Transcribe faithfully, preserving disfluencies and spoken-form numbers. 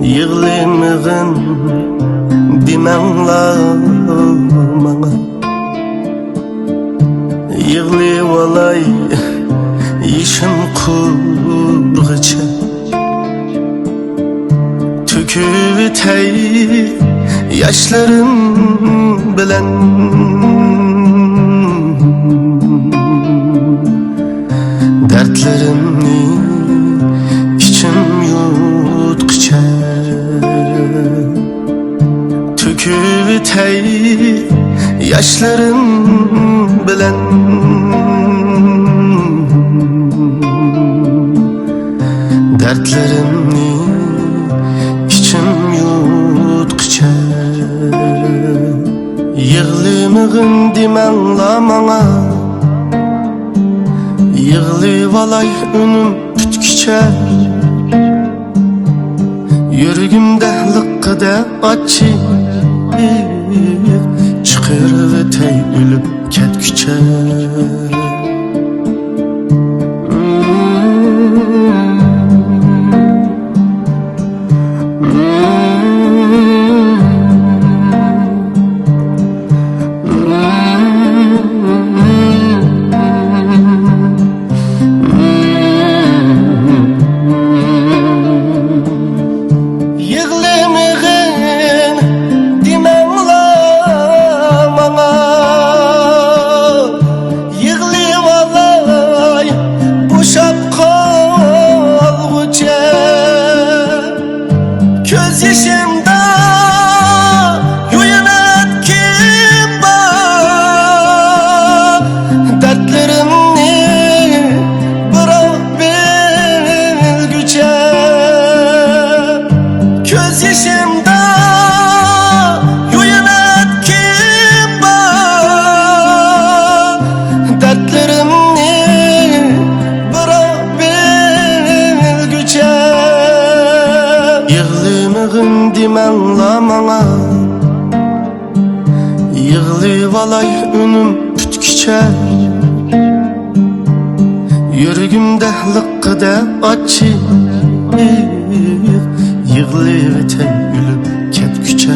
يىغلىمىغىن دېمەڭلا ماڭا، يىغلىۋالاي يېشىم قۇرغىچە. تۆكۈۋېتەي ياشلىرىم بىلەن دەردلىرىمنى ئىچىم يۇتقىچە. تۆكۈۋېتەي ياشلىرىم بىلەن دەردلىرىمنى ئىچىم يۇتقىچە. يىغلىمىغىن دېمەڭلا ماڭا، يىغلىۋالاي ئۈنۈم پۈتكۈچە. يۈرىكىمدە لىققىدە ئاچچىق، چىقىرىۋېتەي ئۆلۈپ كەتكۈچە. يىغلىمىغىن دېمەڭلا ماڭا، يىغلىۋالاي بوشاپ قالغۇچە. كۆز يېشىمدا يۇيۇنۇپ كىم بار، دەردلىرىمنى بىراق بىلگۈچە. كۆز يېشىمدا يۇيۇنۇپ كىم بار، دەردلىرىمنى بىراق بىلگۈچە. يىغلىمىغىن دېمەڭلا ماڭا، يىغلىۋالاي ئۈنۈم پۈتكۈچە. يۈرىكىمدە لىققىدە ئاچچىق، يىغلىۋېتەي ئۆلۈپ كەتكۈچە.